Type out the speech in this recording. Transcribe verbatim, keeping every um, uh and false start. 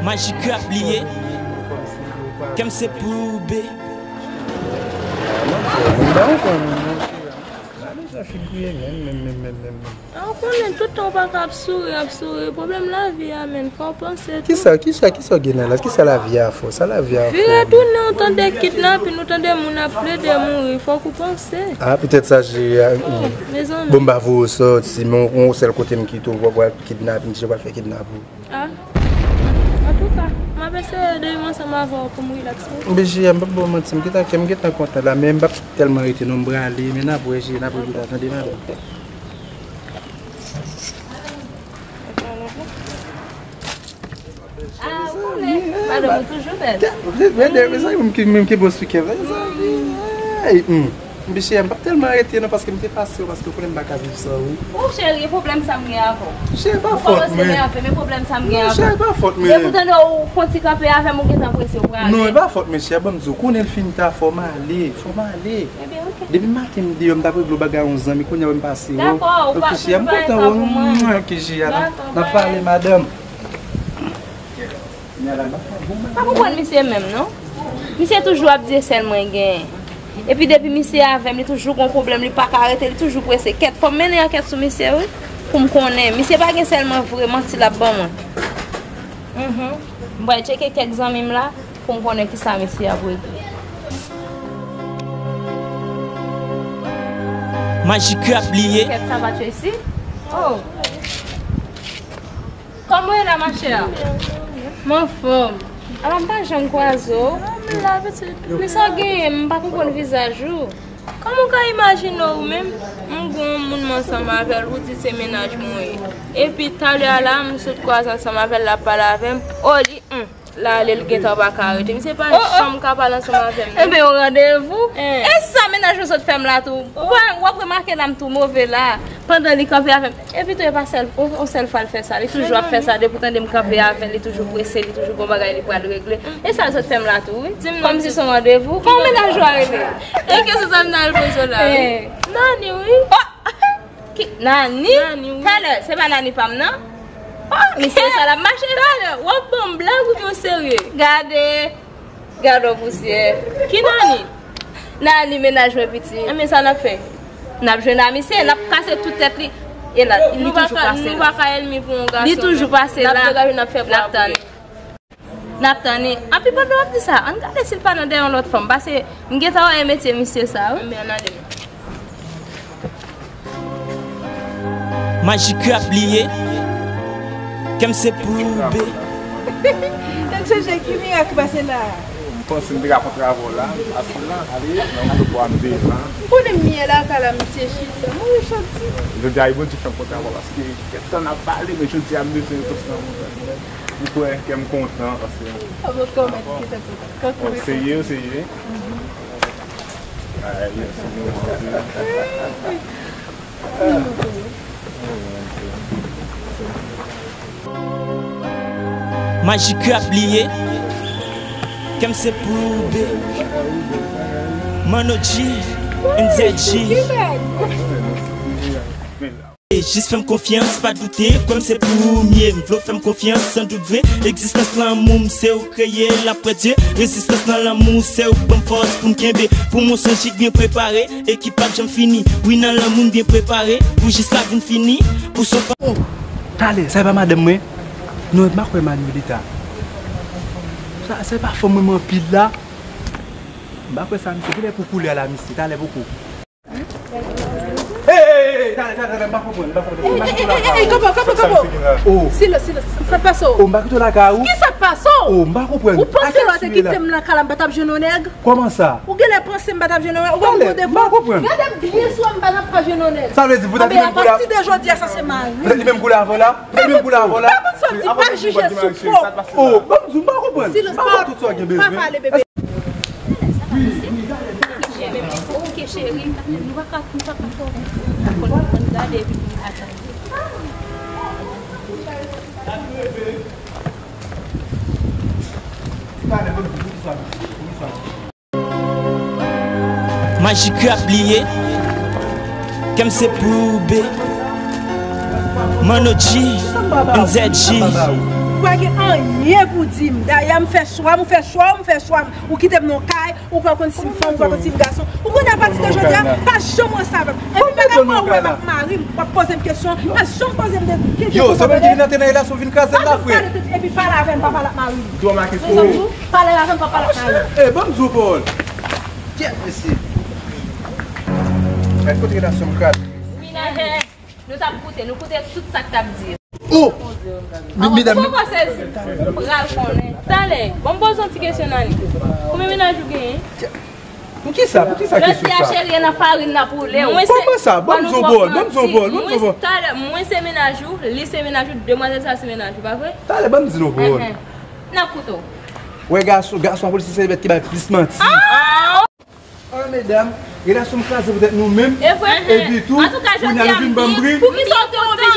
Majik rap li ye. Kè m se pou B. A, ou konnen tout tan ou pa ka ap souri, ap souri. Pwoblèm lavi a, menn, fò w panse tou. Kisa, kisa, kisa w gen la la? Kisa lavi a fè w? Sa lavi a fè w? Vire tounen, ou tande kidnapin, ou tande moun ap plede mouri, fòk ou panse. A, petèt sa jere a. Oh, mezanmi. Bon, m pa voye w sòti, men yon sèl kote m kite w, w ap pral kidnapin, ki jan w pral fè kidnapin? A. Antouka, m ap eseye de viv ansanm avè w pou m rilaks, wi. Bejia, m p ap ba w manti, m gentan, kè m gentan kontan la, men m p ap tèlman rete non, m prale, men n ap wè, je, n ap rejou la, tande, madanm. A, ou konnen, madanm, ou toujou bèl. Mezanmi, m ki, m ki bo sou kè, mezanmi. Hey, hmm. Bichè, m p ap tèlman rete non, paske m te pase w, paske w konnen m pa ka viv san ou. O cheri, e pwoblèm sa m gen avè w. Cheri, pa fòt mwen. Ou kòmanse nève, men pwoblèm sa m gen avè w. Non, cheri, pa fòt mwen. Depi w tande w fè yon ti kanpe avè m, ou gentan prese, ou prale. Non, e pa fòt mwen, cheri, ban m di w, konnen l fin ta, fò m ale, fò m ale. Ebyen, oke. Depi maten m deyò, m t ap regle yon bagay yon zanmi, kounye a wè m pase w. Dakò, ou pa, oke, cheri, m kontan wè w, oke, cheri, n ap pale, madanm. Pa konprann misye menm, non. Misye toujou ap di e sèl mwen genyen. Epi depi misye avè m, li toujou gon pwoblèm, li pa ka rete, li toujou prese. Kèt, fò m mennen ankèt sou misye, wi, pou m konnen. Misye pa gen sèlman vre manti l ap ban mwen. Mhm. M pral tcheke kèk zanmi m la pou m konnen kisa misye ap regle. Majik rap li ye. Kèt, sa va Tracy? Oh. Kòman w ye la, machè? M anfòm. Ala m pa janm kwaze w. Men sa w genyen, m pa konprann vizaj ou. Kòman w ka imajine w menm? M gon moun m ansanm avè l, ou di se mennaj mwen w ye. Epi talè a la, m sot kwaze ansanm avè l, l ap pale avè m. O, li, hmm. L ale, l gentan pa ka rete. Misye pa janm ka pale ansanm avè m, non. Enben, yon randevou. E sa mennaj mwen sot fè m la tou. W ap remake la m tou move la. Pandan li kanpe avè m. Epi tou, e pa sèl, yon, yon sèl fwa l fè sa. Li toujou ap fè sa. Depi w tande m kanpe avè l, li toujou prese, li toujou gon bagay li pral regle. E sa l sot fè m la tou, wi. Kòmsi se yon randevou. Kòman mennaj ou a rele? E kesyon sa m t al poze w la, wi. Nani, wi. Ki, Nani? Nani, wi. Talè, se pa Nani pa m nan? Oh, misye sa l ap mache. Talè, w ap ban m blag oubyen w serye? Gade, gade yon pousyè. Ki Nani? Nani, mennaj mwen pitit. Enben, sa n ap fè? N ap jwenn a misye, n ap kase tout tèt li. E la, li toujou pase la. Nou pa ka ènmi pou yon gason. Li toujou pase la. N ap degaje, n ap fè bwa pou li. N ap tann li. Anpi pandan w ap di sa, ann gade si l pa nan dèyè yon lòt fanm, paske m gentan wè e metye misye sa, wi. Enben, ann ale non. Majik rap li ye. Kè m se pou B. N ap chèche ki mirak ki pase la. M panse m te ka kontre avè w la, asou la, ale, nan yon bwa m devan. Ou konnen m ye la, ka la, misye chita. Mwen, wi, chòti. Jodi a, wi, Bondye fè m kontre avè w, paske kèk tan n ap pale, men jodi a, m bezwen yon toast nan montagne. Ou kwè kè m kontan, paske... Avoka w mèt ki te kontan. Kankou. Ou serye, ou serye? Ay, yes, nou, Majik rap li ye. Kè m se pou B. Manno G, N Z G. Jis fè m konfyans, pa doute, kwè m se premye. M vle w fè m konfyans, san dout vre. Egzistans lanmou m, se ou kreye l, aprè Dye. Rezistans nan lanmou, se ou k ban m fòs pou m kenbe. Pou m yon sonjik byen prepare, e ki p ap janm fini. Wi, nan lanmou m byen prepare, pou jis la vin fini. Pou sofa. Oh, talè, sa e pa madanm mwen? Non, m pa kwè Manuelita. Sa, sa e pa fanm mwen m anpil la? M pa kwè sa, misye. Kilè pou koulè a la, misye? Talè poko. Hey, hey, hey, talè, talè, talè, m pa konprann, m pa konprann. Hey, hey, hey, hey, kanpe, kanpe, kanpe. Oh. Silans, silans, sa k pase w? Oh, m pa kite w lakay ou? Kisa k pase w? Oh, m pa konprann. Ou panse lè w te kite m nan kay la, m pa t ap jwenn yon nèg? Kòman sa? Ou genlè panse m pa t ap jwenn yon nèg? Ou pa m gade m pa konprann. Gade m byen sou m pa t ap ka jwenn yon nèg. Sa vle di poutèt li menm koulè. Apati de jodi a, sa se mari. Poutèt li menm koulè avè w la? Poutèt li menm koulè avè w la? Pa konn sa w di, pa jije sou po. Oh, ban m di w, m pa konprann. Silans, pa tout sa w gen bezwen. Pa pale, bebe. Oke, cheri, nou pa ka, nou pa ka fè w konn, konn gade epi pou nou atann. Majik rap li ye. Kè m se pou B. Manno G, N Z G. Ou pa gen anyen pou di m. Dayè, m fè chwa m, ou fè chwa w, m fè chwa m. Ou kite m nan kay, ou pa konn si m fanm, ou pa konn si m gason. Ou konnen apati de jodi a, pa janm wè sa avè m. Epi m pa ka pran wè m ak mari m, w ap poze m kesyon, pa janm poze m de kesyon. Yo, sa vle di vin antre nan relasyon, vin kraze l la, frè. Epi pale avè m, pa pale ak mari m. Dwa make sou ou. Pale avè m, pa pale ak mari m. E, ban m di w pawòl. Kyèt, mesye. Mèt kote relasyon m kraze. Wi, nan jè. Nou t ap koute, nou koute tout sa k t ap di. Oh! Medam, ou poko sezi. Ou pral konnen. Talè, bon, m poze yon ti kesyon nan li. Konbyen mennaj ou genyen? Poukisa? Poukisa kesyon sa? Jodi a, cheri, e nan farin n ap woule w. Kòman sa? Ban m di w pawòl, ban m di w pawòl, ban m di w pawòl. Talè, mwen se mennaj ou, li se mennaj ou, demwazèl sa se mennaj ou, pa vre? Talè, ban m di w pawòl. N ap koute w. Wè gason, gason ap vle se sèlbèt ki bay plis manti. Ah! Ah, medam, relasyon m kraze poutèt nou menm. Epi tou, kounye a nou vin ban m bri. Poukisa w te